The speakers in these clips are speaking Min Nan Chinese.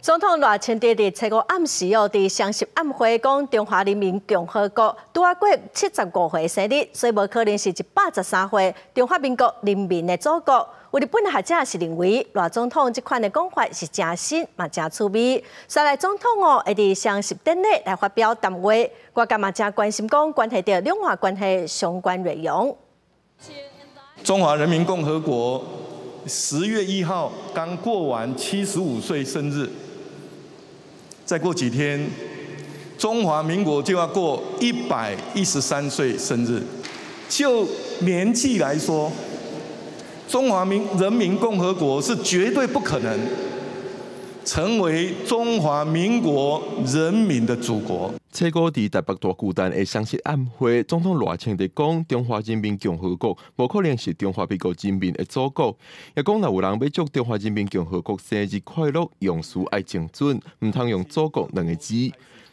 總統賴清德佇初五暗時哦，佇雙十晚會講中華人民共和國拄仔過75歲生日，所以無可能是113歲中華民國人民的祖國。有日本學者是認為賴總統這款的講法是誠新嘛誠趣味。紲來總統哦會佇雙十典禮來發表談話，外界嘛誠關心講關係著兩岸關係相關內容。中華人民共和國10月1號剛過完75歲生日。再過幾天，中華民國就要過113歲生日。就年紀來說，中華民人民共和國是絕對不可能成為中華民國人民的祖國。初五佇台北大巨蛋的雙十晚會，總統賴清德講，中華人民共和國無可能是中華民國人民的祖國。也講若有人欲祝中華人民共和國生日快樂，用詞愛精準，毋通用祖國兩个字。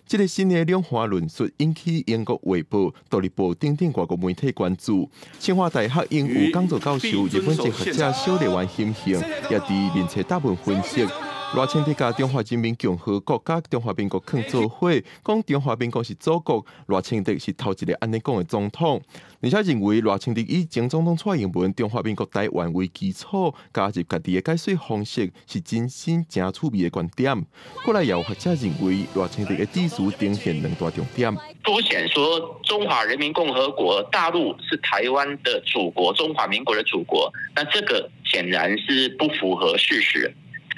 這个新的兩岸論述引起英國衛報、獨立報等等外國媒體關注。清華大學榮譽講座教授、日本籍學者小笠原欣幸也佇面冊貼文分析。賴清德共中華人民共和國佮中華民國囥做伙，講中華民國是祖國，賴清德是頭一个按呢講的總統，而且認為賴清德以前總統蔡英文中華民國台灣為基礎，加入家己的解說方式是真新誠趣味的觀點。過來也有學者認為賴清德的致辭呈現兩大重點。凸顯說中華人民共和國大陸是台灣的祖國，中華民國的祖國，那這個顯然是不符合事實。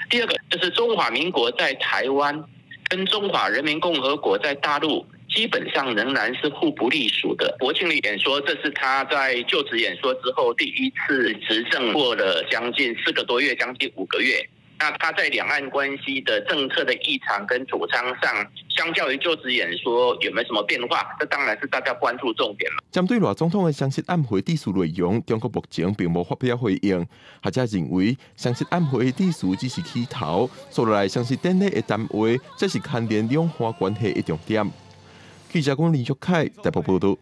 第二個就是中華民國在台灣跟中華人民共和國在大陸基本上仍然是互不隸屬的。國慶的演說，這是他在就職演說之後第一次執政過了將近4個多月，將近5個月。那他在兩岸關係的政策的立場跟主張上，相較於就職演說有沒有什麼變化？這當然是大家關注重點了。針對賴總統的雙十晚會致辭內容，中國目前並無發表回應。學者認為，雙十晚會致辭只是起頭，紲落來雙十典禮的談話，才是牽連兩岸關係的重點。記者講林玉凱台北報道。